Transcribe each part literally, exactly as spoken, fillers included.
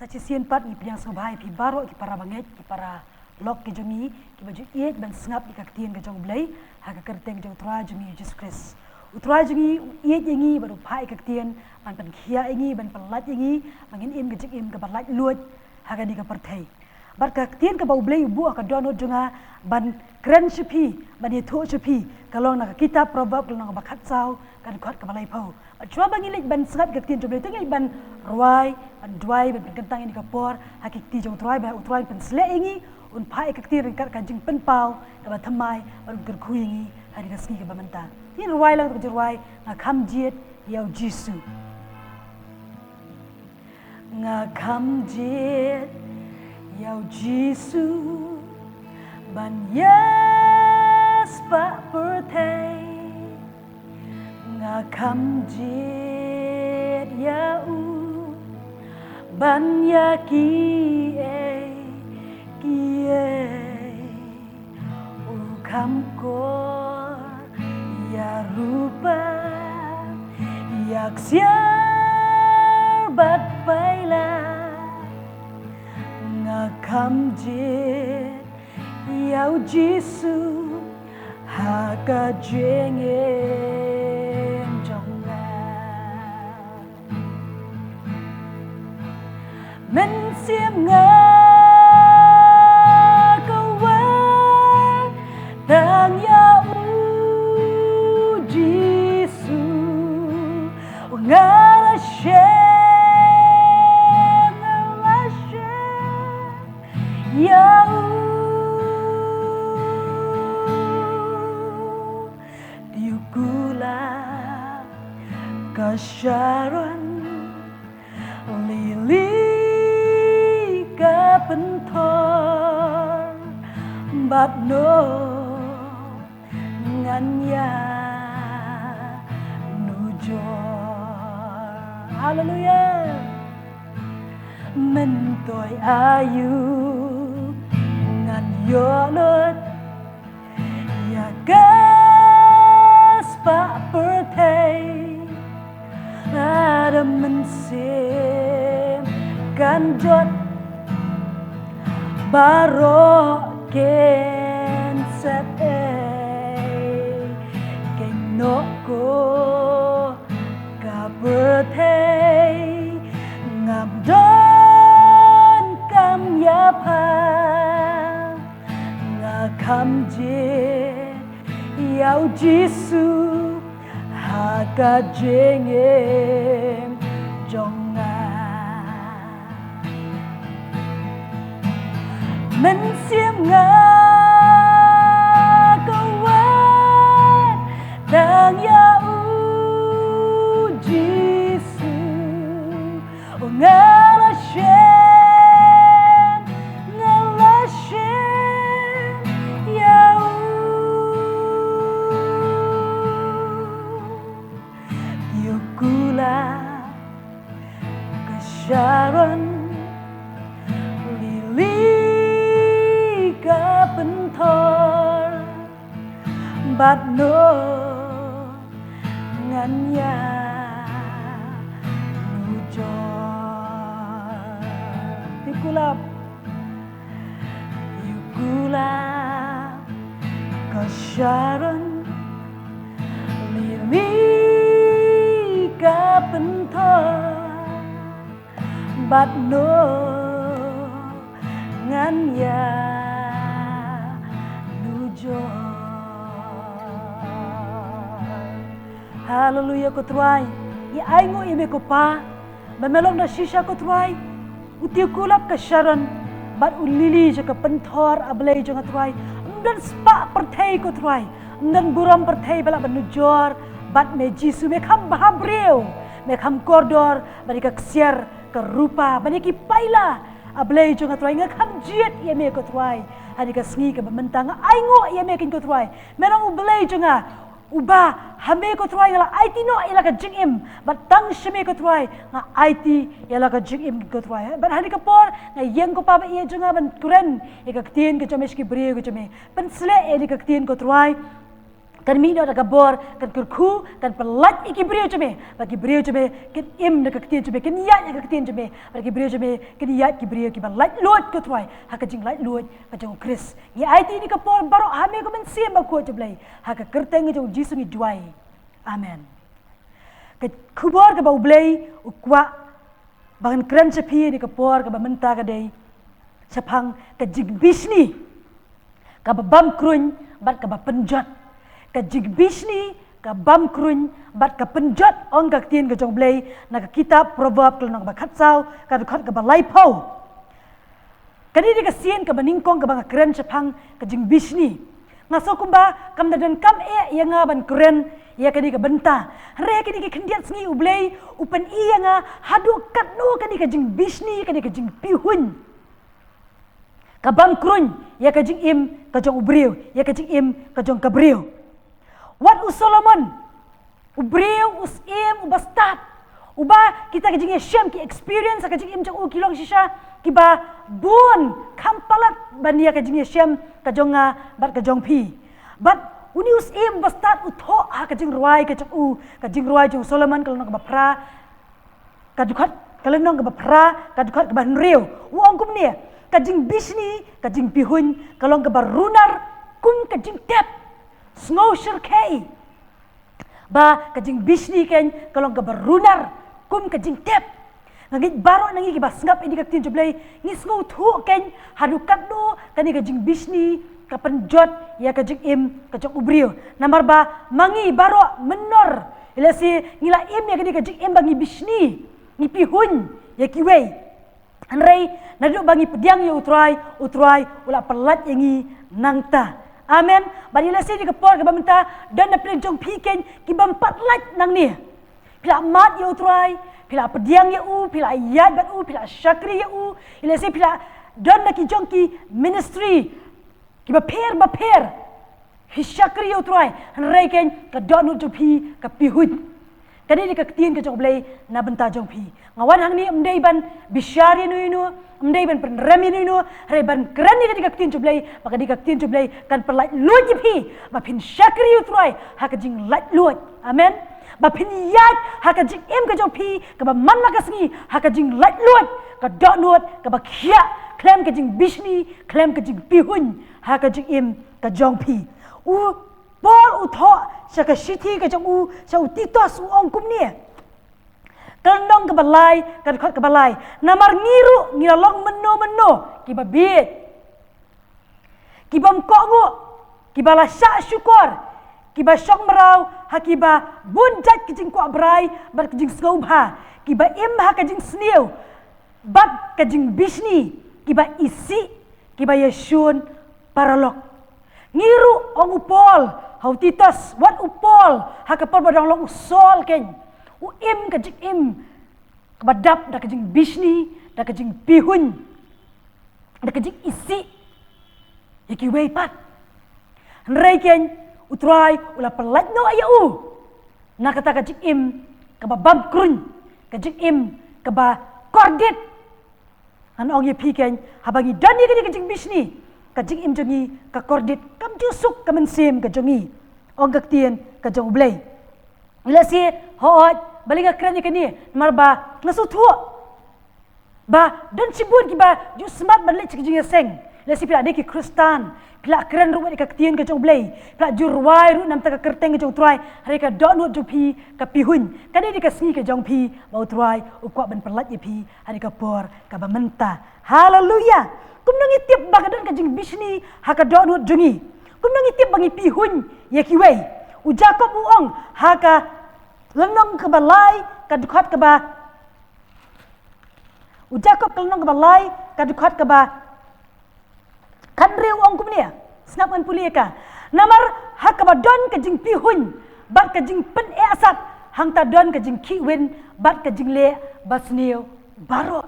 Sa shisien pat ngi pdiang sngewbha ïa phi baroh ki para bangeit, ki para lok ki jong ngi, kiba ju ïeit ban sngap ïa ka ktien ka jong U Blei ha ka kyrteng jong U Trai jong ngi Jisu Khrist. U Trai jong ngi u ïeit ïa ngi bad u phah ïa ka ktien ban pynkhiah ïa ngi, ban pyllait ïa ngi ba ngin im ka jingim kaba laitluid ha kane ka pyrthei. Bad ka ktien kaba U Blei u buh ha ka dohnud jong nga ban kren sha phi, ban ïathuh sha phi, ka long na ka kitab Proverb, ka long kaba khatsaw, ka dkhot kaba laiphew. Bad shuwa ba ngi leit ban sngap ïa ka ktien jong U Blei, to ngin leit ban rwai, ban duwai, ban pynkyntang ïa kane ka por ha ki kti jong U Trai, ba U Trai un pynshlur ïa ngi, un phah ïa ka ktien ryngkat ka jingpynpaw kaba thymmai, bad un kyrkhu ïa ngi ha kane ka sngi kaba mynta. Ngin rwai lang, to ka jingrwai Nga Kham Jied ïa U Jisu. Nga kham jied ïa U Jisu ban ïaspah pyrthei. Nga kham jied ïa U ban ïa kiei kiei. U kham kor ïa rupa, ïa ksiar bad paila. Nga kham jied ïa U Jisu ha ka jingim jong nga. Mynsiem nga kwah tang ïa U Jisu, nga la shem, nga la shem ïa U. Tiew kulap ka Sharon, lili ka pynthor, bad noh ngan ïa nujor. Haleluya. Myntoi aïu ngan ïoh lut ïa ka spah pyrthei, lada mynsiem kan jot baroh kin set ei. Keiñ noh ko ka pyrthei, ngam don kam ïa pha. Nga kham jied ïa U Jisu ha ka jingim jong nga. Mynsiem nga kwah tang ïa U Jisu. Nga la shem, nga la shem ïa U. Ïa U kulap ka Sharon, lili ka pynthor, bad noh ngan ïa nujor. Tiew kulap, tiew kulap ka Sharon, lili ka pynthor, bad noh ngan ïa nujor. Haleluya ko Trai. Ngi ainguh ïa me ko Pa, ba me long da shisha ko Trai u tiew kulap ka Sharon bad u lili jong ka pynthor, A Blei jong nga Trai. Ym don spah pyrthei ko Trai, ym don burom pyrthei ba lah ban nujor bad me Jisu. Me kham bhabriew, me kham kordor ban ïa ka ksiar ka rupa, ban ïa ki paila, A Blei jong nga Trai. Nga kham jied ïa me ko Trai ha kane ka sngi kaba mynta. Nga ainguh ïa me keiñ ko Trai, me long U Blei jong nga, uba ha me ko Trai nga la aiti noh ïa la ka jingim, bad tang sha me ko Trai nga aiti ïa la ka jingim ko Trai. Bad ha kane ka por nga ïeng ko Pa ba ïeit jong nga ban kren ïa ka ktien ka jong me sha ki briew ka jong me. Pynshlur ïa kane ka ktien ko Trai Kan mih noh da ka bor, kan kyrkhu, kan pyllait ïa ki briew jong me. Bad ki briew jong me kin im da ka ktien jong me, kin ïaid da ka ktien jong me. Bad ki briew jong me kin ïaid ki briew kiba laitluid, ko Trai, ha ka jinglaitluid ka jong u Khrist. Ngi aiti ïa kane ka por baroh ha me ko Mynsiem Bakhuid jong U Blei, ha ka kyrteng jong u Jisu ngi duwai. Amen. Ka khubor kaba U Blei u kwah ba ngan kren sha phi ïa kane ka por kaba mynta ka dei shaphang ka jingbishni kaba bam kruiñ bad kaba pynjot. Ka jingbishni ka bam kruiñ bad ka pynjot, ong ka ktien ka jong U Blei na ka kitab Proverb ka lynnong kaba khatsaw, ka dkhot kaba laiphew. Kane dei ka sien kaba nyngkong kaba nga kren shaphang ka jingbishni. Nga sngew kumba kam da donkam eh ïa nga ban kren ïa kane ka bynta. Hynrei kine ki khyndiat sngi U Blei u pyni ïa nga haduh katno kane ka jingbishni, kane ka jingpihuiñ ka bam kruiñ ïa ka jingim ka jong u briew, ïa ka jingim ka jong ka briew. Wat u Solomon, u briew, u syiem, u bastad, uba kita ki jingïashem, ki experience ka jingim jong u ki long shisha kiba bun kham palat ban ïa ka jingïashem ka jong nga bad ka jong phi. Bad une u syiem bastad u thoh ha ka jingrwai ka jong u, ka jingrwai jong u Solomon ka lynnong kaba phra, ka dkhot, ka lynnong kaba phra, ka dkhot kaba hynriew. U ong kumne, ka jingbishni, ka jingpihuiñ ka long kaba runar kum ka jingtep. Sngew shyrkhei ba ka jingbishni keiñ ka long kaba runar kum ka jingtep. Nga ngeit baroh na ngi kiba sngap ïa kane ka ktien jong U Blei ngi sngewthuh keiñ haduh katno kane ka jingbishni ka pynjot ïa ka jingim ka jong u briew. Namar ba ma ngi baroh mynno, ïa lehse ngi la im ïa kane ka jingim ba ngi bishni, ngi pihuiñ ïa kiwei. Hynrei naduh ba ngi pdiang ïa U Trai, U Trai u la pyllait ïa ngi nangta. Amen. Bad ïa lehse ïa ka por kaba mynta don na pdeng jong phi keiñ ki bym pat lait nangne. Phi la mad ïa U Trai, phi la pdiang ïa u, phi la ïaid bad u, phi la shakri ïa u. Ïa lehse phi la don na ki jong ki ministry kiba pher bapher. Phi shakri ïa U Trai, hynrei keiñ ka dohnud jong phi ka pihuiñ. Kane dei ka ktien ka jong U Blei na bynta jong phi. Nga wan hangne ym dei ban bishar ïano ïano, ym dei ban pynrem ïano ïano, hynrei ban kren ïa kane ka ktien jong U Blei, ba kane ka ktien jong U Blei kan pyllait luid ïa phi ba phin shakri ïa U Trai ha ka jinglaitluid. Amen. Ba phin ïaid ha ka jingim ka jong phi kaba man la ka sngi ha ka jinglaitluid, ka dohnud kaba khiah khlem ka jingbishni, khlem ka jingpihuiñ ha ka jingim ka jong phi. U Paul u thoh sha ka shithi ka jong u sha u Titus, u ong kumne, ka lynnong kaba lai, ka dkhot kaba lai: Namar ngi ruh ngi la long mynno mynno kiba bieit, ki bym kohnguh, kiba la shah shukor, kiba shong mraw ha kiba bun jait ki jingkwah brai bad ki jingsngewbha, kiba im ha ka jingsniew bad ka jingbishni, kiba isih, kiba ïashun paralok. Ngi ruh, ong u Paul ha u Titus, wat u Paul ha ka por ba dang long u Saul keiñ, u im ka jingim kaba dap da ka jingbishni, da ka jingpihuiñ, da ka jingisih ïa kiwei pat. Hynrei keiñ U Trai u la pyllait noh ïa u na kata ka jingim kaba bam kruiñ, ka jingim kaba kordit. Ngan ong ïa phi keiñ, haba ngi don ïa kane ka jingbishni, ka jingim jong ngi ka kordit, kam ju suk ka mynsiem ka jong ngi, ong ka ktien ka jong U Blei. Ïa lehse, hooid, balei nga kren ïa kane, namar ba nga sngewthuh ba don shibun kiba ju smat ban leit sha ki jingïaseng. Lehse phi la dei ki Khristan, phi la kren ruh ïa ka ktien ka jong U Blei, phi la ju rwai ruh na bynta ka kyrteng ka jong U Trai, hynrei ka dohnud jong phi ka pihuiñ. Kane dei ka sngi ka jong phi ba U Trai u kwah ban pyllait ïa phi ha kane ka por kaba mynta. Haleluia. Kumno ngi tip ba ka don ka jingbishni ha ka dohnud jong ngi? Kumno ngi tip ba ngi pihuiñ ïa kiwei? U Jakob u ong ha ka lynnong kaba lai, ka dkhot kaba, u Jakob ka lynnong kaba lai, ka dkhot kaba khathynriew, u ong kumne. Sngap ngan pule ïa ka. Namar ha kaba don ka jingpihuiñ bad ka jingpynïasat, hangta don ka jingkhihwin bad ka jingleh basniew baroh.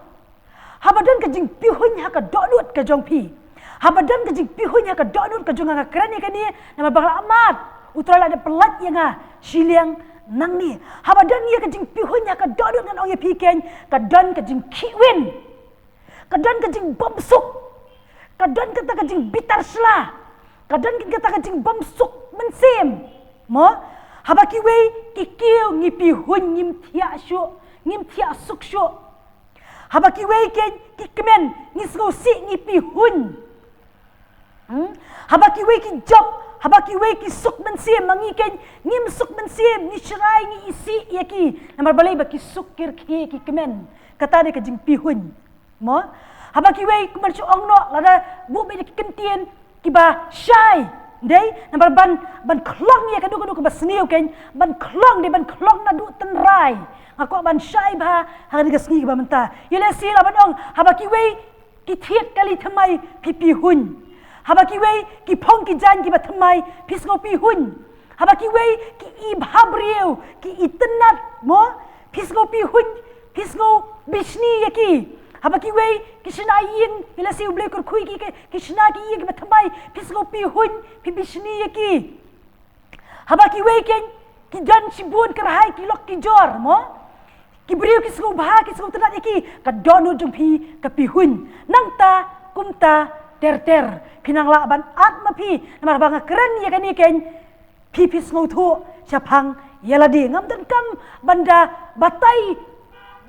Haba don ka jingpihuiñ ha ka dohnud ka jong phi, haba don ka jingpihuiñ ha ka dohnud ka jong nga, nga kren ïa kane namar ba nga la mad, U Trai la dep pyllait ïa nga shiliang nangne. Haba don ïa ka jingpihuiñ ha ka dohnud, ngan ong ïa phi keiñ, ka don ka jingkhihwin, ka don ka jingbymsuk, ka don kata ka jingbitar shla, ka don kata ka jingbymsuk mynsiem. Mo, haba kiwei ki kiew ngi pihuiñ, ngim thiah shuh, ngim thiah suk shuh. Haba kiwei ki, ki kmen ngi sngewsih, ngi pihuiñ. Hmm? Haba kiwei ki jop, haba kiwei ki suk mynsiem, ma ngi ki ngim suk mynsiem, ngi shrai, ngi isih ïa ki. Namar balei? Ba ki suk ki rkhie, ki kmen. Kata dei ka jingpihuiñ. Mo? Haba kiwei kumba shu ong noh, lada buh beit ki kyntien kiba shai. Dei, namar ban, ban khlong ïa kano kano kaba sniew, ki ban khlong, dei ban khlong naduh tynrai. Nga kwah ban shai bha ha kane ka sngi kaba mynta. Ïa lehse lah ban ong, haba kiwei ki thied kali thymmai, phi pihuiñ. Haba kiwei ki phong ki jaiñ kiba thymmai, phi sngew pihuiñ. Haba kiwei ki ibha briew, ki itynnad, mo, phi sngew pihuiñ, phi sngew bishni ïa ki. Haba kiwei ki shna ïing, ïa lehse U Blei u kyrkhu ïa ki, ki, ki shna ki ïing kiba thymmai, phi sngew pihuiñ, phi bishni ïa ki. Haba kiwei ki, ki don shibun kyrhai, ki lok ki jor, mo, ki briew ki sngewbha, ki sngewtynnad ïa ki, ka dohnud jong phi ka pihuiñ. Nangta kumta ter ter, phi nang lah ban at ma phi. Namar ba nga kren ïa kane ki, phi, phi sngewthuh shaphang ïa lade. Ngam donkam ban da batai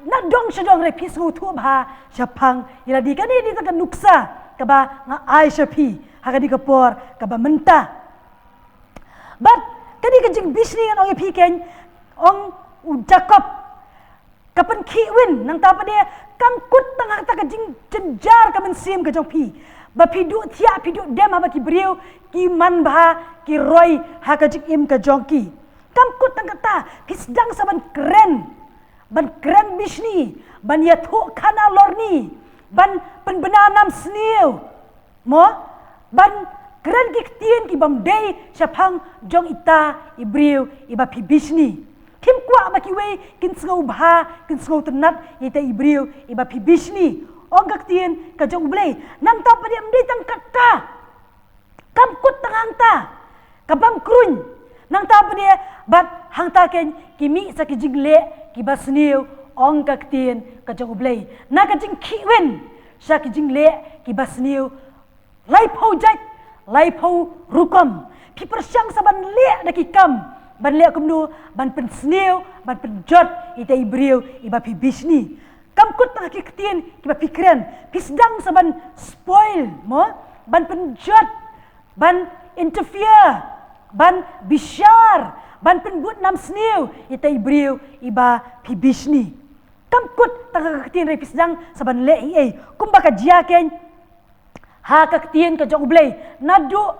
nadong shadong, hynrei phi sngewthuh bha shaphang ïa lade. Kane dei tang ka nuksa kaba nga ai sha phi ha kane ka por kaba mynta. Bad kane ka jingbishni, ngan ong ïa phi, ki ong u Jakob, ka pynkhih win. Nangta pat de, kam kut tang ha kata ka jingjynjar ka mynsiem ka jong phi, ba phi duh thiah, phi duh dem haba ki briew ki manbha, ki roi ha ka jingim ka jong ki. Kam kut tang kata, phi sdang sa ban kren, ban kren bishni, ban ïathuh khana lorni, ban pynbna nam sniew, mo, ban kren ki ktien ki bym dei shaphang jong ita i briew iba phi bishni. Phim kwah ba kiwei kin sngewbha, kin sngewtynnad ïa ita i briew iba phi bishni. Ong ka ktien ka jong U Blei. Nangta pat de, ym dei tang kata, kam kut tang hangta, ka bam kruiñ. Nangta pat de, bad hangta ki, ki mih sa ki jingleh kiba sniew, ong ka ktien ka jong U Blei. Na ka jingkhih win sha ki jingleh kiba sniew, laiphew jait, laiphew rukom. Phi pyrshang sa ban leh da ki kam, ban leh kumno ban pynsniew, ban pynjot ita i briew iba phi bishni. Kam kut tang ha ki ktien kiba phi kren, phi sdang sa ban spoil, mo, ban pynjot, ban interfere, ban bishar, ban pynbud nam sniew ita i briew iba phi bishni. Kam kut tang ha ka ktien, hynrei phi sdang sa ban leh ei ei. Kumba ka jia, ki, ha ka ktien ka jong U Blei naduh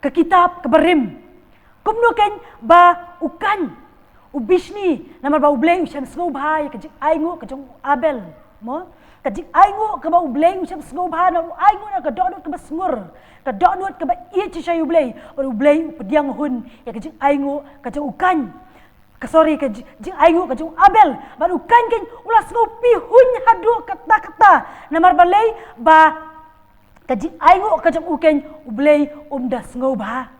ka kitab kaba rim. Kumno, ki, ba u Kain u bishni namar ba U Blei u shem sngewbha ïa ka jingainguh ka jong u Abel, mo? Ka jingainguh kaba U Blei u shem sngewbha, na u ainguh na ka dohnud kaba sngur, ka dohnud kaba ïeit shisha ïa U Blei. Bad U Blei u pdiang hun ïa ka jingainguh ka jong u Kain, ka, sorry, ka ji-, jingainguh ka jong u Abel. Bad u Kain, ki, u la sngewpihuiñ haduh katta katta. Namar balei? Ba ka jingainguh ka jong u, ki, U Blei um da sngewbha.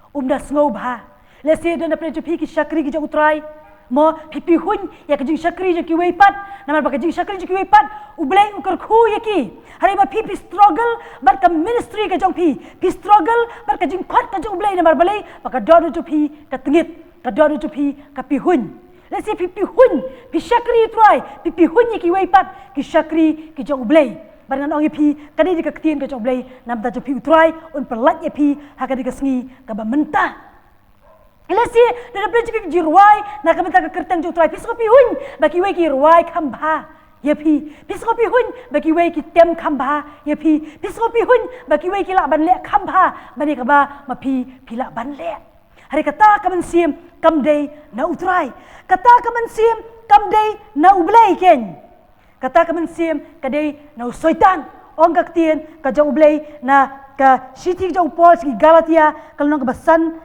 Um da sngewbha. Lehse don na pdeng jong phi ki shakri ki jong U Trai, mo, phi pihuiñ ïa ka jingshakri jong kiwei pat. Namar ba ka jingshakri jong kiwei pat U Blei u kyrkhu ïa ki. Hynrei ba phi, phi struggle bad ka ministry ka jong phi, phi struggle bad ka jingkhot ka jong U Blei. Namar balei? Ba ka dohnud jong phi ka tngit, ka dohnud jong phi ka pihuiñ. Lehse phi pihuiñ, phi shakri U Trai, phi pihuiñ ïa kiwei pat ki shakri ki jong U Blei. Bad ngan ong ïa phi, ka dei ka ktien ka jong U Blei na ka bynta jong phi, U Trai un pyllait ïa phi ha kane ka sngi kaba mynta. Lehse don na pdeng jong phi ki jingrwai na ka bynta ka kyrteng jong U Trai, phi sngewpihuiñ ba kiwei ki rwai kham bha ïa phi, phi sngewpihuiñ ba kiwei ki tem kham bha ïa phi, phi sngewpihuiñ ba kiwei ki lah ban leh kham bha ban ïa kaba ma phi, phi lah ban leh. Hynrei kata ka mynsiem kam dei na U Trai. Kata ka mynsiem kam dei na U Blei, ki. Kata ka mynsiem ka dei na u Soitan. Ong ka ktien ka jong U Blei na ka shithi ka jong u Paul sha ki Galatia, ka lynnong kaba san,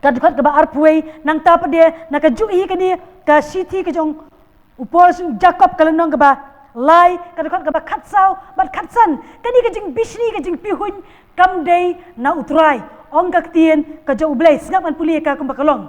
ka dkhot kaba arphew wei. Nangta pat de, na kajuh hi kane ka shithi ka jong u Paul sha u Jakob, ka lynnong kaba lai, ka dkhot kaba khatsaw bad khatsan. Kane ka jingbishni, ka jingpihuiñ kam dei na U Trai. Ong ka ktien ka jong U Blei, sngap ngan pule ïa ka kumba ka long.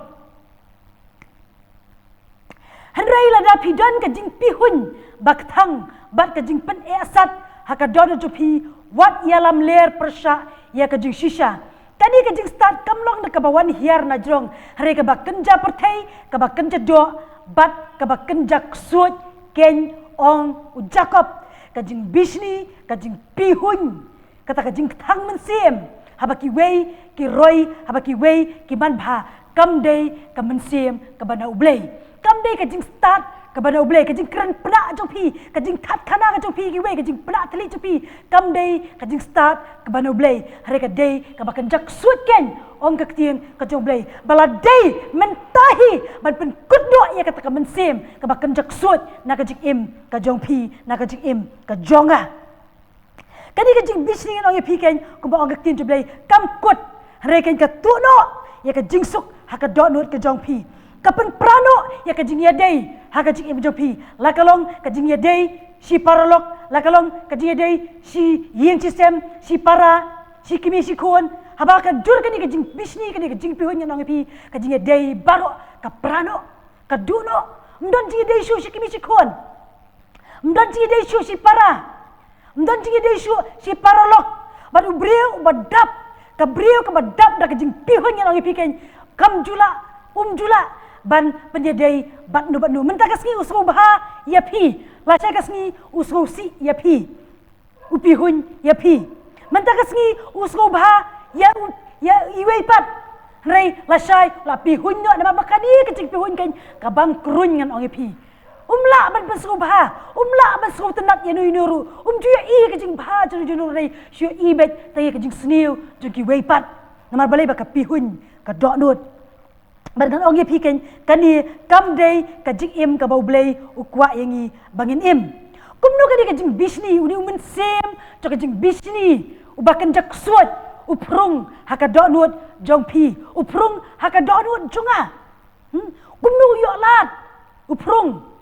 Hynrei lada phi don ka jingpihuiñ bakthang bad ka jingpyneh sat ha ka dohnud jong phi, wat ïalam ler pyrshah ïa ka jingshisha. Kane ka jingstad kam long da kaba wan hiar na jrong, hynrei kaba kynja pyrthei, kaba kynja doh, bad kaba kynja ksuid, keiñ ong u Jakob. Ka jingbishni, ka jingpihuiñ, kata ka jingkthang mynsiem haba kiwei ki roi, haba kiwei ki manbha, kam dei ka mynsiem kaba na U Blei. Kam dei ka jingstad kaba na U Blei, ka jingkren pynah jong phi, ka jingthat khana ka jong phi kiwei, ka jingpynah thylliej jong phi. Kam dei ka jingstad kaba na U Blei, hynrei ka dei kaba kynja ksuid, keiñ ong ka ktien ka jong U Blei. Ba la dei mynta hi ban pynkut noh ïa kata ka mynsiem kaba kynja ksuid na ka jingim ka jong phi, na ka jingim ka jong nga. Kane ka jingbishni, ngan ong ïa phi, keiñ, kumba ong ka ktien jong U Blei, kam kut, hynrei keiñ ka tuh noh ïa ka jingsuk ha ka dohnud ka jong phi. Ka pynpra noh ïa ka jingïadei ha ka jingim jong phi. La ka long ka jingïadei shi paralok, la ka long ka jingïadei shi ïing shi sem, shi para, shi kmie shi khun. Haba ka jur kane ka jingbishni, kane ka jingpihuiñ, ngan ong ïa phi, ka jingïadei baroh ka pra noh, ka duh noh. Ym don jingïadei shuh shi kmie shi khun. Ym don jingïadei shuh shi para. Ym don jingïadei shuh shi paralok. Bad u briew uba dap, ka briew kaba dap da ka jingpihuiñ, ngan ong ïa phi, keiñ, kam ju lah, um ju lah ban pynïadei bad uno bad uno. Mynta ka sngi u sngewbha ïa phi, lashai ka sngi u sngewsih ïa phi, u pihuiñ ïa phi. Mynta ka sngi u sngewbha ïa u, ïa iwei pat, hynrei lashai u la pihuiñ noh, namar ba kane ka jingpihuiñ, keiñ, ka bang kruiñ, ngan ong ïa phi. Um lah ban pynsngewbha, um lah ban sngewtynnat ïano ïano ruh. Um ju ïohi ka jingbha jong uno uno ruh, hynrei shu ïohi beit tang ïa ka jingsniew jong kiwei pat. Namar balei? Ba ka pihuiñ ka dohnud. Bad ngan ong ïa phi, keiñ, kane kam dei ka jingim kaba U Blei u kwah ïa ngi ba ngin im. Kumno kane ka jingbishni, une u mynsiem jong ka jingbishni uba kynja ksuid, u phrung ha ka dohnud jong phi, u phrung ha ka dohnud jong nga? Hmm? Kumno u ïoh lad, u phrung?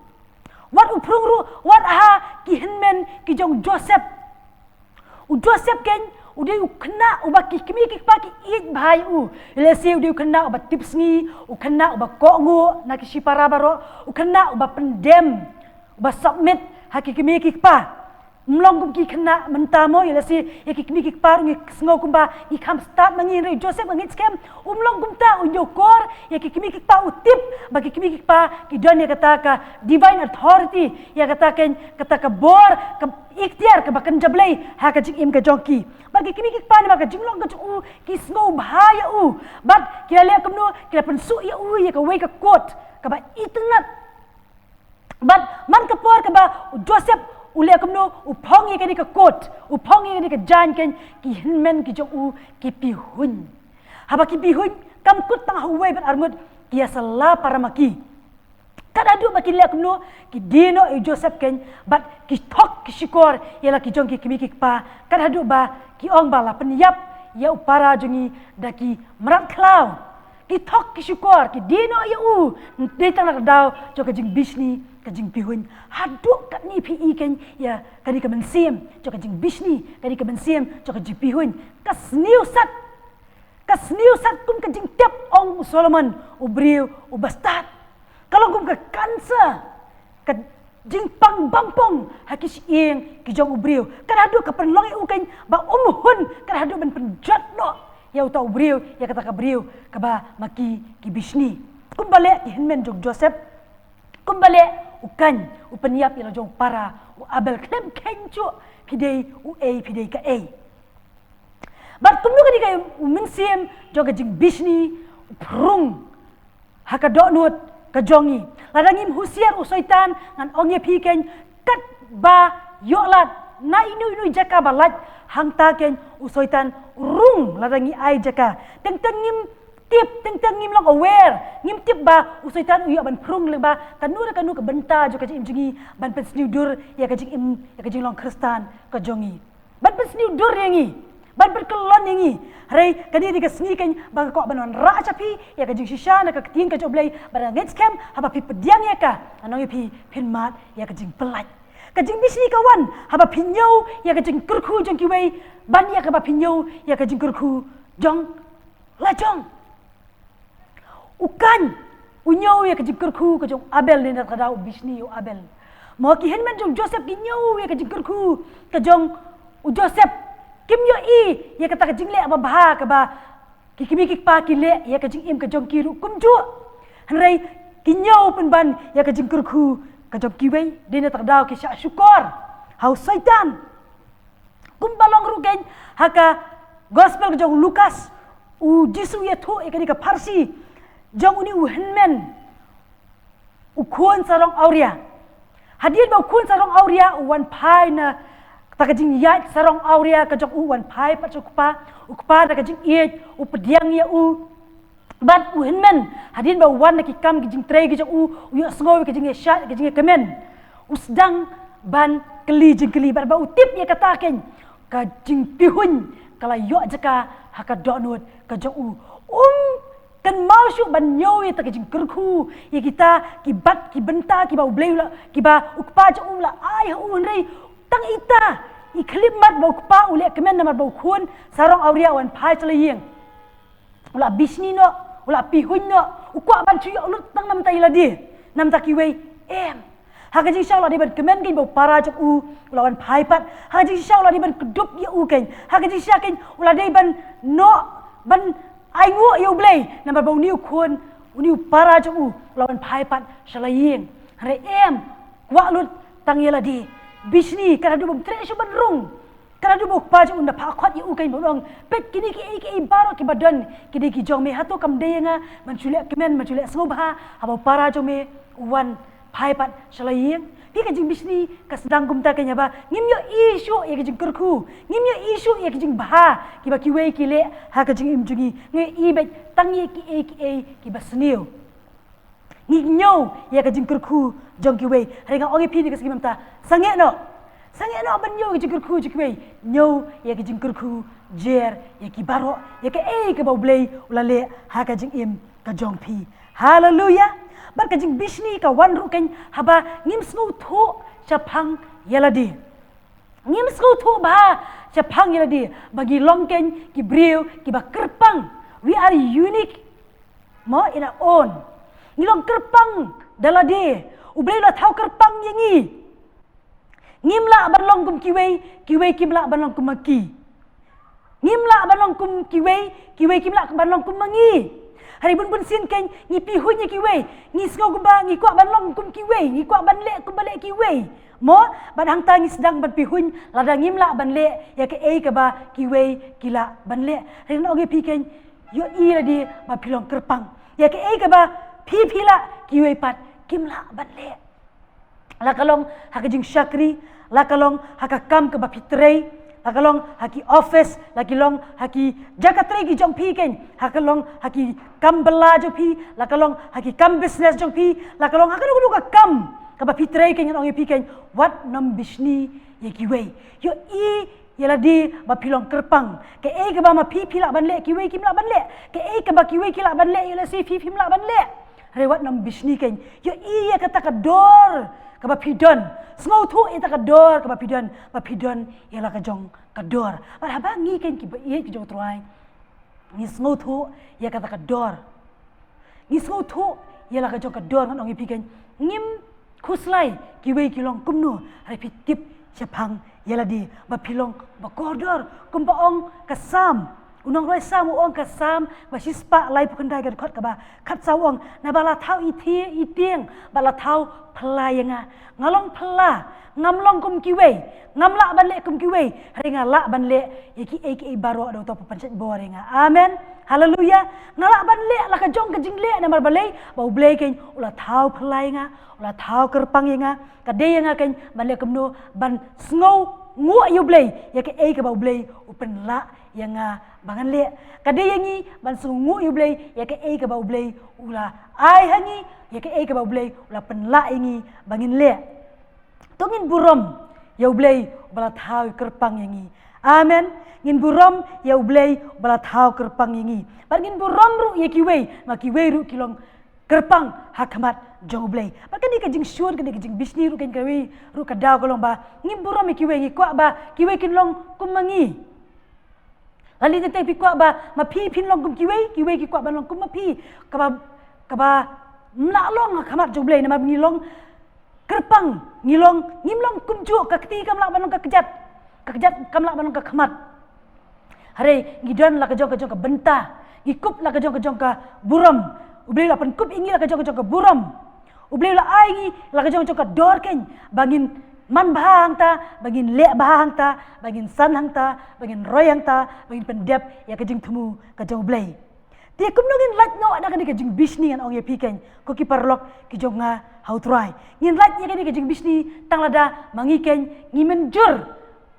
Wat u phrung ruh, wat ha ki hynmen ki jong u Joseph. U Joseph, keiñ, u dei u khynnah uba ki kmie ki kpa ki ïeit bha ïa u. Lehse u dei u khynnah uba tipsngi, u khynnah uba kohnguh na ki shipara baroh, u khynnah uba pyndem, uba submit ha ki kmie ki kpa. Ym long kum ki khynnah mynta mo, ïa lehse ïa ki kmie ki kpa ruh ngi sngew kumba ngi kham stad ma ngi, hynrei u Joseph, nga ngeit skhem um long kumta. U ñiewkor ïa ki kmie ki kpa, u tip ba ki kmie ki kpa ki don ïa kata ka divine authority, ïa kata, keiñ, kata ka bor, ka iktiar kaba kynja Blei ha ka jingim ka jong ki. Bad ki kmie ki kpa, namar ka jinglong ka jong u, ki sngewbha ïa u. Bad ki la leh kumno? Ki la pynsuh ïa u ïa kawei ka kot kaba itynnad. Bad man ka por kaba u Joseph u leh kumno? U phong ïa kane ka kot, u phong ïa kane ka jaiñ, keiñ, ki hynmen ki jong u ki pihuiñ. Haba ki pihuiñ, kam kut tang ha uwei bad arngut, ki ïasylla para ma ki. Kat haduh ba ki leh kumno? Ki die noh ïa u Joseph, keiñ, bad ki thok ki shukor ïa la ki jong ki kmie ki kpa, kat haduh ba ki ong ba la pynïap ïa u para jong ngi da ki mrad khlaw. Ki thok ki shukor, ki die noh ïa u, dei tang na ka daw jong ka jingbishni, ka jingpihuiñ. Haduh katne phi i, keiñ, ïa kane ka mynsiem jong ka jingbishni, kane ka mynsiem jong ka jingpihuiñ. Ka sniew sat, ka sniew sat kum ka jingtep, ong u Solomon, u briew uba stad. Ka long kum ka cancer, ka jingpang bangpong ha ki shyieng ki jong u briew. Kat haduh ka pynlong ïa u, keiñ, ba um hun, kat haduh ban pynjot noh ïa uta u briew, ïa kata ka briew kaba ma ki ki bishni. Kumba leh ki hynmen jong u Joseph, kumba leh u Kain, u pynïap ïa la jong u para u Abel. Khlem kheiñ shuh phi dei uei, phi dei kaei. Bad kumno kane ka, u mynsiem jong ka jingbishni u phrung ha ka dohnud ka jong ngi. Lada ngim husiar, u Soitan, ngan ong ïa phi, keiñ, katba ïoh lad na ino ino i jaka ba lait, hangta, keiñ, u Soitan u rung lada ngi ai jaka. Teng teng ngim tip, teng teng ngim long aware, ngim tip ba u Soitan u ïoh ban phrung lyngba kano re kano ka bynta jong ka jingim jong ngi ban pynsniew dur ïa ka jingim, ïa ka jinglong Khristan ka jong ngi. Ban pynsniew dur ïa ngi, ban pynkyllon ïa ngi. Hynrei kane dei ka sngi, keiñ, ba nga kwah ban wanrah sha phi ïa ka jingshisha na ka ktien ka jong U Blei, bad nga ngeit skhem haba phi pdiang ïa ka, ngan ong ïa phi, phin mad ïa ka jingpyllait. Ka jingbishni ka wan haba phi ñiew ïa ka jingkyrkhu jong kiwei ban ïa kaba phi ñiew ïa ka jingkyrkhu jong la jong. U Kain u ñiew ïa ka jingkyrkhu ka jong u Abel, ne na kata ka daw u bishni ïa u Abel. Mo, ki hynmen jong u Joseph ki ñiew ïa ka jingkyrkhu ka jong u Joseph. Kim ïohi ïa kata ka jingleh babha kaba Ki kmie ki kpa ki leh ïa ka jingim ka jong ki ruh kumjuh. Hynrei ki ñiew pynban ïa ka jingkyrkhu ka jong kiwei, dei na kata ka daw ki shah shukor ha u Soitan. Kumba long ruh keiñ ha ka gospel ka jong u Lukas, u Jisu u ïathuh ïa kane ka pharshi jong une u hynmen, u khun sarong awria. Hadien ba u khun sarong awria u wan phai na kata ka jingïaid sarong awria ka jong u, u wan phai pat sha u kpa, u kpa da ka jingïeit u pdiang ïa u. Bad u hynmen, hadien ba u wan na ki kam ki jingtrei ki jong u, u ïohsngew ïa ka jingïashah, ka jingïakmen, u sdang ban kylli jingkylli, bad ba u tip ïa kata keiñ, ka jingpihuiñ ka la ïoh jaka ha ka dohnud ka jong u. Um kynmaw shuh ban ñiew ïa kata ka jingkyrkhu ïa kita ki bat ki bynta kiba U Blei u la, kiba u kpa jong u u la ai ha u, hynrei tang ita i khyllipmat ba u kpa u leh kmen namar ba u khun sarong awria u wan phai sha la ïing. U la bishni noh, u la pihuiñ noh, u kwah ban shu ïoh lut tang namar ïa lade, namar kiwei em. Ha ka jingshisha u la dei ban kmen keiñ ba u para jong u u la wan phai pat. Ha ka jingshisha u la dei ban kdup ïa u keiñ. Ha ka jingshisha keiñ u la dei ban noh, ban ainguh ïa U Blei namar ba une u khun, une u para jong u u la wan phai pat sha la ïing. Hynrei em, kwah lut tang ïa lade. Bishni, ka la dei bym treh shuh ban rung. Ka la dei ba u kpa jong u u da phah khot ïa u keiñ, ba u ong, peit kine kiei kiei baroh kiba don, ki dei ki jong me, hato kam dei ïa nga ban shu leh kmen, ban shu leh sngewbha haba u para jong me u wan phai pat sha la ïing? Phi, ka jingbishni ka sdang kumta keiñ, haba ngim ïohi shuh ïa ka jingkyrkhu, ngim ïohi shuh ïa ka jingbha kiba kiwei ki leh ha ka jingim jong ngi. Ngi ïohi beit tang ïa kiei kiei kiba sniew. Ngi ñiew ïa ka jingkyrkhu jong kiwei. Hynrei nga ong ïa phi ha kane ka sngi mynta, sangeh noh. Sangeh noh ban ñiew ïa ka jingkyrkhu jong kiwei. Ñiew ïa ka jingkyrkhu jer ïa ki baroh, ïa kaei kaba U Blei u la leh ha ka jingim ka jong phi. Haleluya. Bad ka jingbishni ka wan ruh keiñ haba ngim sngewthuh shaphang ïa lade. Ngim sngewthuh bha shaphang ïa lade, ba ngi long keiñ ki briew kiba kyrpang. We are unique, mo, in our own. Ngi long kyrpang da lade. U Blei u la thaw kyrpang ïa ngi. Ngim lah ban long kum kiwei, kiwei kim lah ban long kum ma ngi. Ngim lah ban long kum kiwei, kiwei kim lah ban long kum ma ngi. Hynrei bun bun sien keiñ ngi pihuiñ ïa kiwei, ngi sngew kumba ngi kwah ban long kum kiwei, ngi kwah ban leh kumba leh kiwei. Mo, bad hangta ngi sdang ban pihuiñ lada ngim lah ban leh ïa kaei kaba kiwei ki lah ban leh. Hynrei ngan ong ïa phi keiñ, ïohi lade ba phi long kyrpang. Ïa kaei kaba phi phi lah, kiwei pat kim lah ban leh. La ka long ha ka jingshakri, la ka long ha ka kam kaba phi trei, la ka long ha ki office, la ki long ha ki jaka trei ki jong phi keiñ, ha ka long ha ki kam bylla jong phi, la ka long ha ki kam business jong phi, la ka long ha kano kano ka kam kaba phi trei keiñ, ngan ong ïa phi keiñ, wat nym bishni ïa kiwei. Ïohi ïa lade ba phi long kyrpang. Kaei kaba ma phi phi lah ban leh, kiwei kim lah ban leh. Kaei kaba kiwei ki lah ban leh, ïoh lehse phi phim lah ban leh. Hynrei wat nym bishni keiñ. Ïohi ïa kata ka dor kaba phi don. Sngewthuh ïa kata ka dor kaba phi don, ba phi don ïa la ka jong ka dor. Bad haba ngi keiñ kiba ïeit ki jong U Trai, ngi sngewthuh ïa kata ka dor. Ngi sngewthuh ïa la ka jong ka dor, ngan ong ïa phi keiñ, ngim khuslai kiwei ki long kumno, hynrei phi tip shaphang ïa lade ba phi long ba kordor. Kumba ong ka Salm, u nongrwai Salm u ong, ka Salm ba shispah laiphew khyndai, ka dkhot kaba khatsaw, u ong, naba la thaw i thie i tieng bad la thaw phylla ïa nga. Nga long phylla, ngam long kum kiwei, ngam lah ban leh kum kiwei, hynrei nga lah ban leh ïa kiei kiei baroh da uta uba pynshait bor ïa nga. Amen. Haleluya. Nga lah ban leh la ka jong ka jingleh namar balei? Ba U Blei keiñ u la thaw phylla ïa nga, u la thaw kyrpang ïa nga. Ka dei ïa nga keiñ ban leh kumno, ban sngewnguh ïa U Blei ïa kaei kaba U Blei u pynlah ïa nga ba ngan leh. Ka dei ïa ngi ban sngewnguh ïa U Blei ïa kaei kaba U Blei u la ai ha ngi, ïa kaei kaba U Blei u la pynlah ïa ngi ba ngin leh. To ngin burom ïa U Blei uba la thaw kyrpang ïa ngi. Amen. Ngin burom ïa U Blei uba la thaw kyrpang ïa ngi. Bad ngin burom ruh ïa kiwei, ma kiwei ruh ki long kyrpang ha khmat jong U Blei. Bad kane ka jingshun, kane ka jingbishni ruh, kane kawei ruh ka daw ka long ba ngim burom ïa kiwei, ngi kwah ba kiwei kin long kum ma ngi. Lane teng teng phi kwah ba ma phi phin long kum kiwei, kiwei ki kwah ban long kum ma phi. Kaba, kaba ym lah long ha khmat jong U Blei namar ngi long kyrpang, ngi long, ngim long kumjuh, ka kti kam lah ban long ka kjat, ka kjat kam lah ban long ka khmat. Hynrei ngi don la ka jong ka jong ka bynta, Ngi kup la ka jong ka jong ka burom. U Blei u la pynkup ïa ngi la ka jong ka jong ka burom. U Blei u la ai ngi la ka jong ka jong ka dor keiñ ba ngin man bha hangta, ba ngin leh bha hangta, ba ngin san hangta, ba ngin roi hangta, ba ngin pyndep ïa ka jingthmu ka jong U Blei. Te kumno ngin lait noh na kane ka jingbishni, ngan ong ïa phi keiñ, ko ki paralok ki jong nga ha U Trai. Ngin lait ïa kane ka jingbishni tang lada ma ngi keiñ ngi mynjur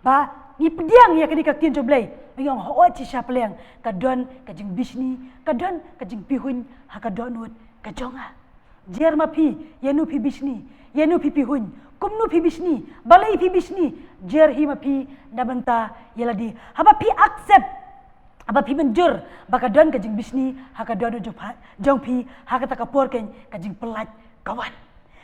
ba ngi pdiang ïa kane ka ktien jong U Blei. Ngi ong, hooid, shisha pleng ka don ka jingbishni, ka don ka jingpihuiñ ha ka dohnud ka jong nga. Jer ma phi, ïano phi bishni, ïano phi pihuiñ, kumno phi bishni, balei phi bishni, jer hi ma phi na bynta ïa lade. Haba phi accept, haba phi mynjur ba ka don ka jingbishni ha ka dohnud jong pha-, jong phi, ha kata ka por keiñ ka jingpyllait ka wan.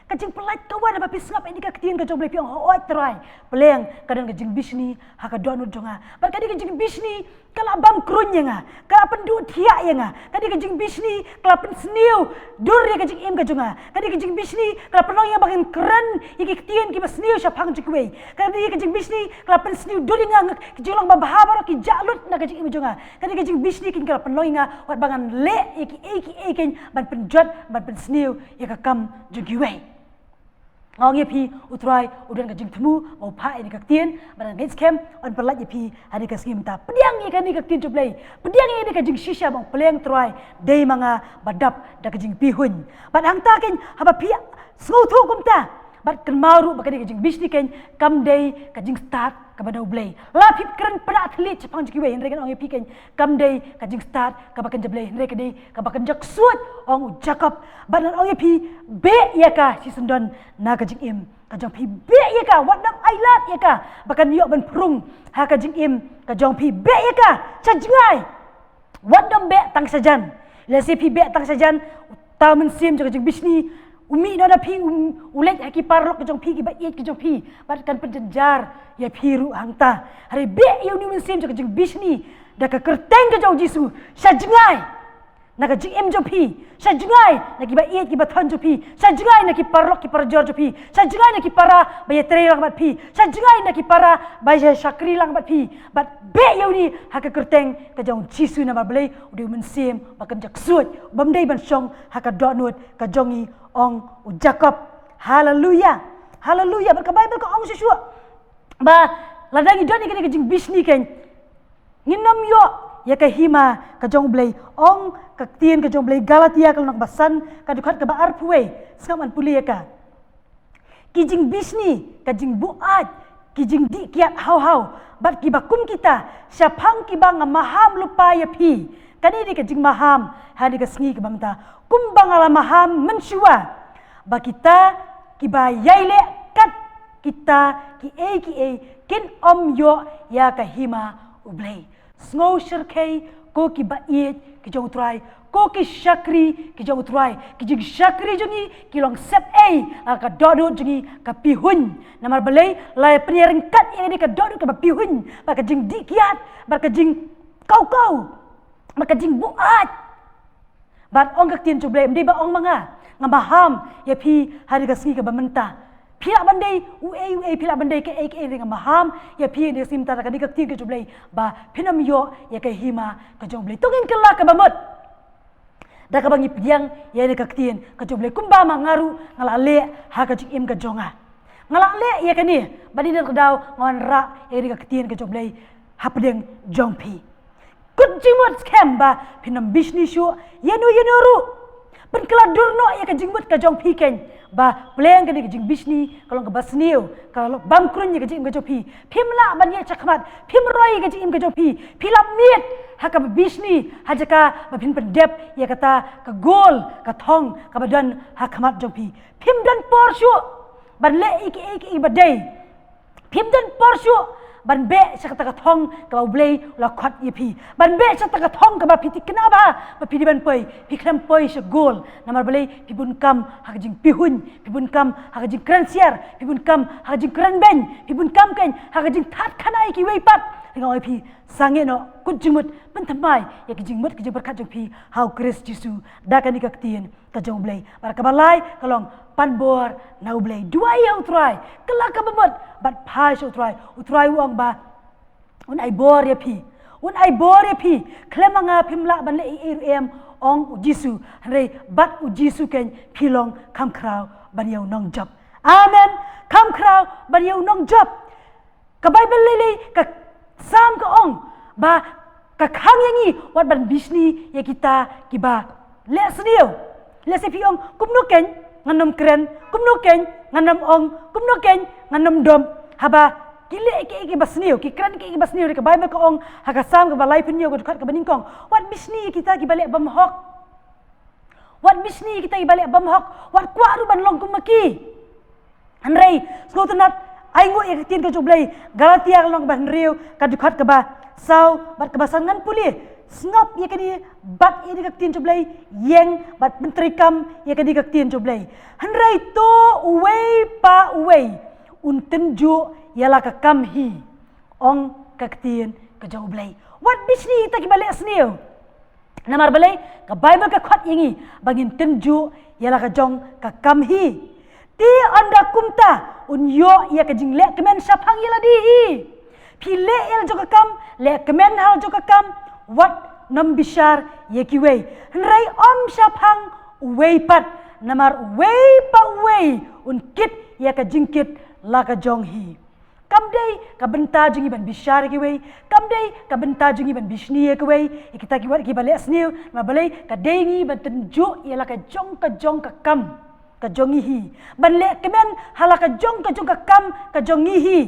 Ka jingpyllait ka wan haba phi sngap ïa kane ka ktien ka jong U Blei, phi ong, hooid Trai, pleng ka don ka jingbishni ha ka dohnud jong nga. Bad kane ka jingbishni ka la bam kruiñ ïa nga, ka la pynduh thiah ïa nga. Kane ka jingbishni ka la pynsniew dur ïa ka jingim ka jong nga. Kane ka jingbishni ka la pynlong ïa nga ba ngan kren ïa ki ktien kiba sniew shaphang jong kiwei. Kane ka jingbishni ka la pynsniew dur ïa nga, ki jinglong babha baroh ki jah lut na ka jingim jong nga. Kane ka jingbishni keiñ ka la pynlong ïa nga wat ba ngan leh ïa kiei kiei keiñ ban pynjot, ban pynsniew ïa ka kam jong kiwei. Nga ong ïa phi, U Trai u don ka jingthmu ba u phah ïa kane ka ktien, bad nga ngeit skhem un pynlait ïa phi ha kane ka sngi mynta. Pdiang ïa kane ka ktien jong U Blei, pdiang ïa kane ka jingshisha ba ong, pleng Trai, dei ma nga ba dap da ka jingpihuiñ. Bad hangta keiñ haba phi sngewthuh kumta, bad kynmaw ruh ba kane ka jingbishni keiñ kam dei ka jingstad kaba na U Blei. La phi kren pynah thylliej shaphang jong kiwei, hynrei ngan ong ïa phi keiñ, kam dei ka jingstad kaba kynja Blei, hynrei ka dei kaba kynja ksuid, ong u Jakob. Bad ngan ong ïa phi, beh ïa ka shisyndon na ka jingim ka jong phi, beh ïa ka, wat dang ailad ïa ka ba kan ïoh ban phrung ha ka jingim ka jong phi, beh ïa ka sha jngai. Wat dang beh tang shajan. Lehse phi beh tang shajan, uta u mynsiem jong ka jingbishni u mih noh na phi, u, u leit ha ki paralok ka jong phi, kiba ïeit ka jong phi, bad kan pynjynjar ïa phi ruh hangta. Hynrei beh ïa une u mynsiem jong ka jingbishni da ka kyrteng ka jong U Jisu sha jngai na ka jingim jong phi, sha jngai na kiba ïeit kiba thoh jong phi, sha jngai na ki paralok ki parajor jong phi, sha jngai na ki para ba ïatrei lang bad phi, sha jngai na ki para ba ïa shakri lang bad phi. Bad beh ïa une ha ka kyrteng ka jong U Jisu, namar Blei u dei u mynsiem ba kynja ksuid, bym dei ban shong ha ka dohnud ka jong ngi, ong u Jakob. Haleluia. Haleluia. Bad ka Baibl ka ong shuh shuh ba lada ngi don ïa kane ka jingbishni keiñ, ngin ym ïoh ïa ka hima ka jong U Blei. Ong ka ktien ka jong U Blei, Galatia ka lynnong ba san, ka dkhot kaba arphew wei. Sngap ngan pule ïa ka. Ki jingbishni, ka jingbuaid, ki jingdih kiad haw haw, bad kiba kum kita, shaphang kiba nga maham lypa ïa phi. Kane dei ka jingmaham ha kane ka sngi kaba mynta, kumba nga la maham mynshuwa, ba kita kiba ïai leh kat kita kiei kiei kin ym ïoh ïa ka hima U Blei. Sngewshyrkhei ko kiba ïeit ki jong U Trai, ko ki shakri ki jong U Trai. Ki jingshakri jong ngi ki long sepei ha ka dohnud jong ngi ka pihuiñ. Namar balei? La pynïaryngkat ïa kane ka dohnud kaba pihuiñ bad ka jingdih kiad, bad ka jingkaw kaw, bad ka jingbuaid. Bad ong ka ktien jong U Blei, ym dei ba ong ma nga, nga maham ïa phi ha kane ka sngi kaba mynta. Phi lah ban dei uei uei, phi lah ban dei kaei kaei, nga maham ïa phi ha kane ka sngi mynta da kane ka ktien ka jong U Blei, ba phin ym ïoh ïa ka hima ka jong U Blei. To ngin kylla kaba mut da kaba ngi pdiang ïa kane ka ktien ka jong U Blei, kumba ma nga ruh nga la leh ha ka jingim ka jong nga. Nga la leh ïa kane, bad hadien kata ka daw nga wanrah ïa kane ka ktien ka jong U Blei hapdeng jong phi. Kut jingmut skhem ba phin ym bishni shuh ïano ïano ruh. Pynkylla dur noh ïa ka jingmut ka jong phi keiñ, ba pleng kane ka jingbishni ka long kaba sniew, ka long bam kruiñ ïa ka jingim ka jong phi. Phim lah ban ïaid shakhmat, phim roi ïa ka jingim ka jong phi. Phi la miet ha kaba bishni ha jaka ba phin pyndep ïa kata ka gol, ka thong kaba don ha khmat jong phi. Phim don por shuh ban leh ïa kiei kiei ba dei. Phim don por shuh ban beh sha kata ka thong kaba U Blei u la khot ïa phi, ban beh sha kata ka thong kaba phi thikna bha ba phi dei ban poi. Phi khlem poi sha gol, namar balei? Phi bun kam ha ka jingpihuiñ, phi bun kam ha ka jingkren siar, phi bun kam ha ka jingkren beiñ, phi bun kam keiñ ha ka jingthaw khana ïa kiwei pat. Nga ong ïa phi, sangeh noh, kut jingmut, pynthymmai ïa ki jingmut ki jingpyrkhat jong phi ha U Khrist Jisu da kane ka ktien ka jong U Blei. Bad kaba lai ka long, pan bor na U Blei. Duwai ïa U Trai, kylla kaba mut bad phai sha U Trai. U Trai u ong ba un ai bor ïa phi, Un ai bor ïa phi, khlem ma nga phim lah ban leh ei ei ruh em, ong u Jisu. Hynrei bad u Jisu keiñ phi long kham khraw ban ïa u nongjop. Amen. Kham khraw ban ïa u nongjop. Ka Baibl lei lei, ka Salm ka ong ba ka khang ïa ngi wat ban bishni ïa kita kiba leh sniew. Lehse phi ong, kumno keiñ ngan ym kren, kumno keiñ ngan ym ong, kumno keiñ ngan ym dom. Haba ki leh kiei kiba sniew, ki kren kiei kiba sniew, ka Baibl ka ong ha ka Salm kaba laiphew hynñiew, ka dkhot kaba nyngkong, wat bishni ïa kita kiba leh bymhok. Wat bishni ïa kita kiba leh bymhok, wat kwah ruh ban long kum ma ki. Hynrei sngewtynnat, ainguh ïa ka ktien ka jong U Blei. Galatia ka lynnong kaba hynriew, ka dkhot kaba saw bad kaba san, ngan pule. Sngap ïa kane bad ïa kane ka ktien jong U Blei, ïeng bad pyntreikam ïa kane ka ktien jong U Blei. Hynrei to uwei pa uwei un tynjuh ïa la ka kam hi, ong ka ktien ka jong U Blei. Wat bishni ïa kita kiba leh sniew. Namar balei? Ka Baibl ka khot ïa ngi ba ngin tynjuh ïa la ka jong ka kam hi. Te ynda kumta un ïoh ïa ka jingleh kmen shaphang ïa lade hi. Phi leh ïa la jong ka kam, leh kmen ha la jong ka kam, wat nym bishar ïa kiwei. Hynrei ym shaphang uwei pat, namar uwei pa uwei un kit ïa ka jingkit la ka jong hi. Kam dei ka bynta jong ngi ban bishar ïa kiwei, kam dei ka bynta jong ngi ban bishni ïa kiwei, ïa kita kiwei kiba leh sniew, namar balei? Ka dei ngi ban tynjuh ïa la ka jong ka jong ka kam ka jong ngi hi. Ban leh kmen ha la ka jong ka jong ka kam ka jong ngi hi.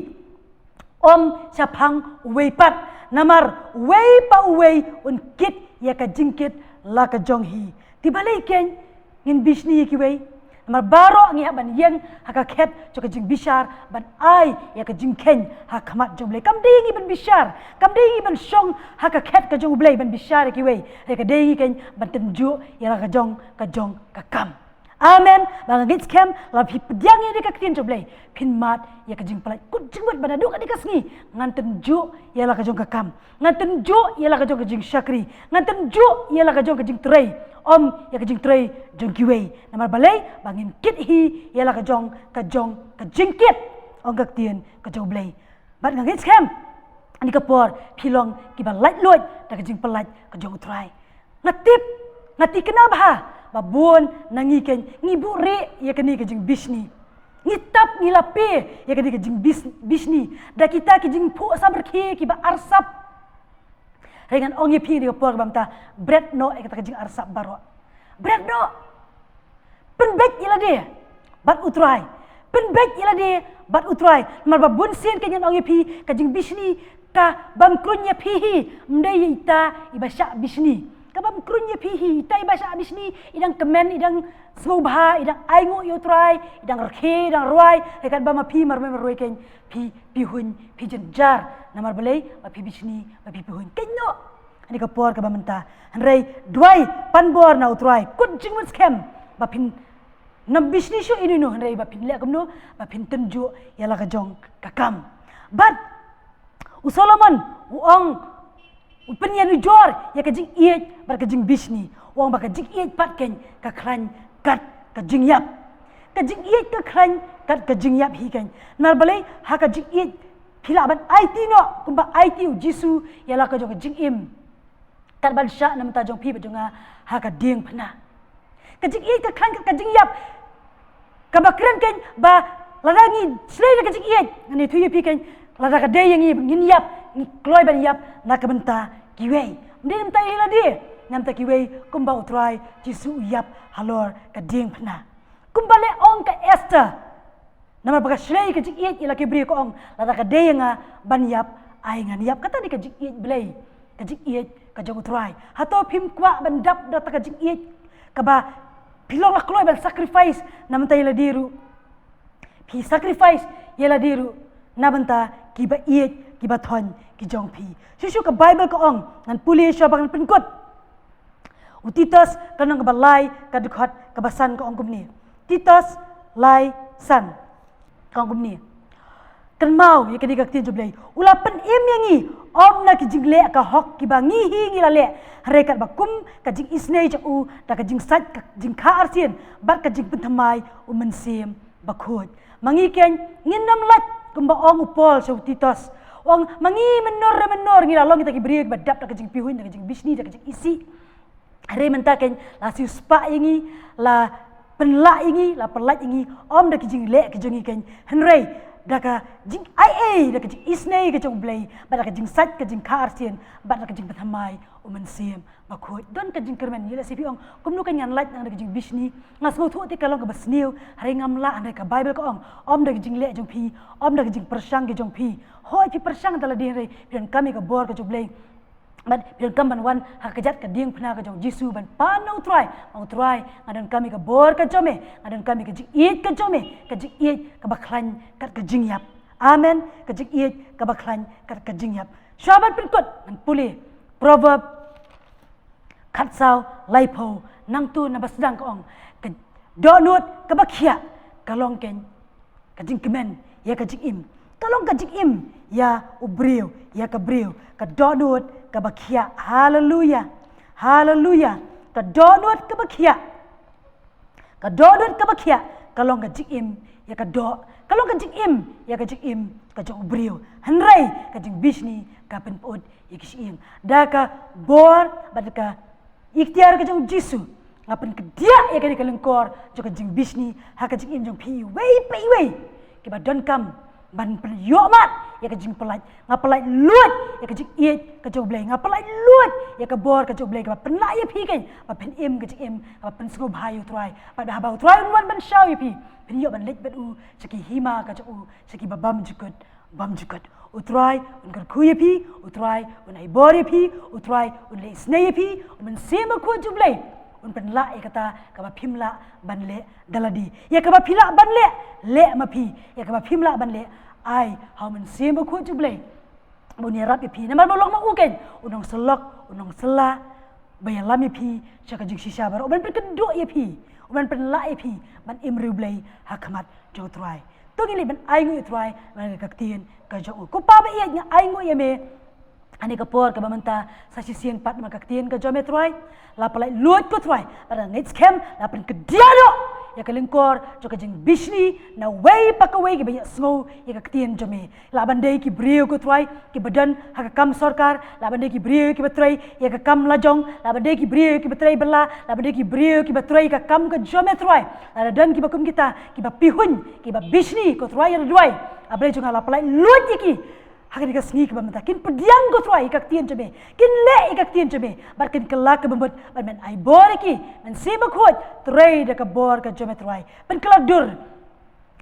Ym shaphang uwei pat, namar uwei pa uwei un kit ïa ka jingkit la ka jong hi. Te balei keiñ ngin bishni ïa kiwei? Namar baroh ngi hap ban ïeng ha ka khet jong ka jingbishar ban ai ïa ka jingkheiñ ha khmat jong U Blei. Kam dei ngi ban bishar, kam dei ngi ban shong ha ka khet ka jong U Blei ban bishar ïa kiwei. Hynrei ka dei ngi keiñ ban tynjuh ïa la ka jong ka jong ka kam. Amen. Ba nga ngeit skhem lada phi pdiang ïa ka ktien jong U Blei, phin mad ïa ka jingpyllait. Kut jingmut ba naduh kane ka sngi ngan tynjuh ïa la ka jong ka kam, ngan tynjuh ïa la ka jong ka jingshakri, ngan tynjuh ïa la ka jong ka jingtrei, ym ïa ka jingtrei jong kiwei. Namar balei? Ba ngin kit hi ïa la ka jong ka jong ka jingkit, ong ka ktien ka jong U Blei. Bad nga ngeit skhem ha kane ka por phi long kiba laitluid da ka jingpyllait ka jong U Trai. Nga tip, nga tip kane bha, ba bun na ngi keiñ ngi buhrieh ïa kane ka jingbishni. Ngi tap, ngi lape ïa kane ka jingbishni da kita ki jingphuh samrkhie kiba arsap. Hynrei ngan ong ïa phi ha kane ka por kaba mynta, bret noh ïa kata ka jingarsap baroh. Bret noh. Pynbeit ïa lade bad U Trai. Pynbeit ïa lade bad U Trai. Namar ba bun sien keiñ ngan ong ïa phi, ka jingbishni ka bym kruiñ ïa phi hi. Ym dei ïa ita iba shah bishni. Ka bym kruiñ ïa phi hi. Ita iba shah bishni i dang kmen, i dang sngewbha, i dang ainguh ïa U Trai, i dang rkhie, i dang rwai. Hynrei katba ma phi marmai marwei keiñ phi pihuiñ, phi jynjar. Namar balei? Ba phi bishni, ba phi pihuiñ. Keiñ noh ha kane ka por kaba mynta. Hynrei duwai, pan bor na U Trai, kut jingmut skhem ba phin nym bishni shuh ïano ïano, hynrei ba phin leh kumno? Ba phin tynjuh ïa la ka jong ka kam. Bad u Solomon u ong, u pynïanujor ïa ka jingïeit bad ka jingbishni. U ong ba ka jingïeit pat keiñ ka khlaiñ kat ka jingïap. Ka jingïeit ka khlaiñ kat ka jingïap hi keiñ. Namar balei? Ha ka jingïeit phi lah ban aiti noh kumba aiti u Jisu ïa la ka jong ka jingim, kat ban shah na ka bynta jong phi bad jong nga ha ka diengphna. Ka jingïeit ka khlaiñ kat ka jingïap. Kaba kren keiñ ba lada ngi shlei da ka jingïeit, ngan ïathuh ïa phi keiñ, lada ka dei ïa ngi ngin ïap, ngi kloi ban ïap na ka bynta kiwei. Ym dei na ka bynta ïa lade, na ka bynta kiwei, kumba U Trai Jisu u ïap halor ka diengphna. Kumba leh ong ka Esther. Namar ba ka shlei ka jingïeit ïa la ki briew, ka ong, lada ka dei ïa nga ban ïap, ai ngan ïap. Kata dei ka jingïeit Blei, ka jingïeit ka jong U Trai. Hato phim kwah ban dap da kata ka jingïeit kaba phi long la kloi ban sacrifice na ka bynta ïa lade ruh? Phi sacrifice ïa lade ruh na ka bynta kiba ïeit, kiba thoiñ ki jong phi. Shuh shuh ka Baibl ka ong, ngan pule shuwa ba ngan pynkut. U Titus ka lynnong kaba lai, ka dkhot kaba san, ka ong kumne. Titus lai san, ka ong kumne. Kynmaw ïa kane ka ktien jong U Blei. U la pynim ïa ngi, ym na ki jingleh ka hok kiba ngi hi ngi la leh, hynrei katba kum ka jingisynei jong u, da ka jingsait ka jingkha arsien bad ka jingpynthymmai u Mynsiem Bakhuid. Ma ngi keiñ ngin nym lait kumba ong u Paul sha u Titus. Ong ma ngi mynno re mynno ngi la long kita ki briew ba dap da ka jingpyrshah, da ka jingbishni, da ka jingisih. Hynrei mynta kein la siewspah ïa ngi, la pynlah ïa ngi, la pynlait ïa ngi, ym da ki jingleh ki jong ngi kein. Hynrei da ka jingai ei, da ka jingisynei ka jong U Blei, bad da ka jingsait ka jingkha arsien, bad da ka jingpynthymmai U Mynsiem Bakhuid. Don ka jingkyrmen, ïa la shu phi ong, kumno kein ngan lait nang da ka jingbishni. Nga sngewthuh te ka long kaba sniew, hynrei ngam lah, hynrei ka Baibl ka ong, ym da ka jingleh jong phi, ym da ka jingpyrshang ka jong phi. Hooid phi pyrshang da lade, hynrei phi donkam ïa ka bor ka jong U Blei. Bad phi donkam ban wan ha ka kjat ka diengphna ka jong U Jisu ban pan na U Trai. Ong, U Trai, nga donkam ïa ka bor ka jong me, nga donkam ïa ka jingïeit ka jong me, ka jingïeit kaba khlaiñ kat ka jingïap. Amen. Ka jingïeit kaba khlaiñ kat ka jingïap. Shuwa ban pynkut, ngan pule Proverb khatsaw laiphew, nangta naba sdang ka ong, ka dohnud kaba khiah ka long kein ka jingkmen ïa ka jingim. Ka long ka jingim ïa u briew, ïa ka briew. Ka dohnud kaba khiah. Haleluya. Haleluya. Ka dohnud kaba khiah. Ka dohnud kaba khiah ka long ka jingim ïa ka doh. Ka long ka jingim ïa ka jingim ka jong u briew. Hynrei ka jingbishni ka pynput ïa ki shyieng. Da ka bor bad da ka iktiar ka jong U Jisu, nga pynkdiah ïa kane ka lyngkor jong ka jingbishni ha ka jingim jong phi iwei pa iwei kiba donkam ban pynïohmat ïa ka jingpynlait. Nga pynlait luid ïa ka jingïeit ka jong U Blei. Nga pynlait luid ïa ka bor ka jong U Blei kaba pynlah ïa phi kein ba phin im ka jingim kaba pynsngewbha ïa U Trai. Bad haba U Trai un wan ban shaw ïa phi, phin ïoh ban leit bad u sha ki hima ka jong u, sha kiba bymjukut bymjukut. U Trai un kyrkhu ïa phi, U Trai un ai bor ïa phi, U Trai un leh isynei ïa phi. U Mynsiem Bakhuid jong U Blei un pynlah ïa kata kaba phim lah ban leh da lade. Ïa kaba phi lah ban leh, leh ma phi. Ïa kaba phim lah ban leh, ai ha U Mynsiem Bakhuid jong U Blei ba un ïarap ïa phi. Namar ba long ma u kein u nongsyllok, u nongsylla ba ïalam ïa phi sha ka jingshisha baroh, u ban pynkynduh ïa phi, u ban pynlah ïa phi ban im riewblei ha khmat jong U Trai. To ngin leit ban ainguh ïa U Trai namar ka ktien ka jong u. Ko Pa ba ïeit, nga ainguh ïa me ha kane ka por kaba mynta sa shisien pat namar ka ktien ka jong me Trai. La pynlait luid ko Trai, bad nga ngeit skhem la pynkdiah noh ïa ka lyngkor jong ka jingbishni na wei pa kawei kiba ïohsngew ïa ka ktien jong me. Lah ban dei ki briew ko Trai kiba don ha ka kam sorkar, lah ban dei ki briew kiba trei ïa ka kam lajong, lah ban dei ki briew kiba trei bylla, lah ban dei ki briew kiba trei ïa ka kam ka jong me Trai. Lada don kiba kum kita kiba pihuiñ, kiba bishni ko Trai, ïa la duwai, A Blei jong nga, la pynlait luid ïa ki ha kane ka sngi kaba mynta. Kin pdiang ko Trai ïa ka ktien jong me, kin leh ïa ka ktien jong me, bad kin kylla kaba mut, bad men ai bor ïa ki. Mynsiem Bakhuid, trei da ka bor ka jong me Trai. Pynkylla dur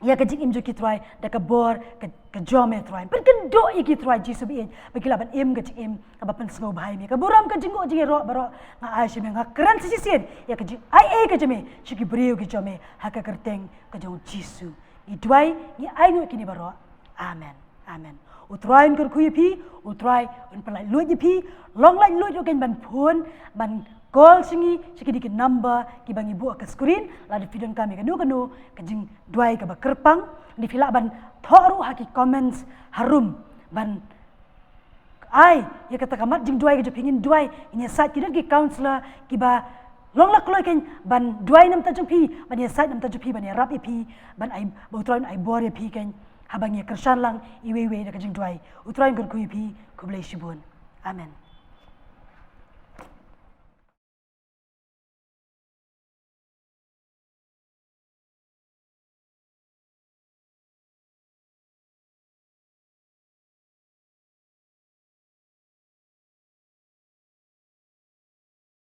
ïa ka jingim jong ki Trai da ka bor ka, ka jong me Trai. Pynkynduh ïa ki Trai Jisu ba ïeit ba ki lah ban im ka jingim kaba pynsngewbha ïa me. Ka burom, ka jingnguh, jingïaroh baroh nga ai sha me. Nga kren sa shisien ïa ka jingai ei ka jong me sha ki briew ki jong me ha ka kyrteng ka jong U Jisu ngi duwai, ngi ainguh ïa kine baroh. Amen. Amen. U Trai un kyrkhu ïa phi, U Trai un pynlait luid ïa phi. Long lait luid ruh kein ban phone, ban call sha ngi sha kine ki number kiba ngi buh ha ka screen. Lada phi donkam ïa kano kano ka jingduwai kaba kyrpang, lada phi lah ban thoh ruh ha ki comments harum ban ai ïa kata ka mat jingduwai ka jong phi. Ngin duwai, ngin ïasaid, ki don ki counsellor kiba long la kloi kein ban duwai na bynta jong phi, ban ïasaid na bynta jong phi, ban ïarap ïa phi, ban ai, ba U Trai un ai bor ïa phi kein haba ngi ïakyrshan lang iwei iwei da ka jingduwai. U Trai un kyrkhu ïa phi. Khublei shibun. Amen.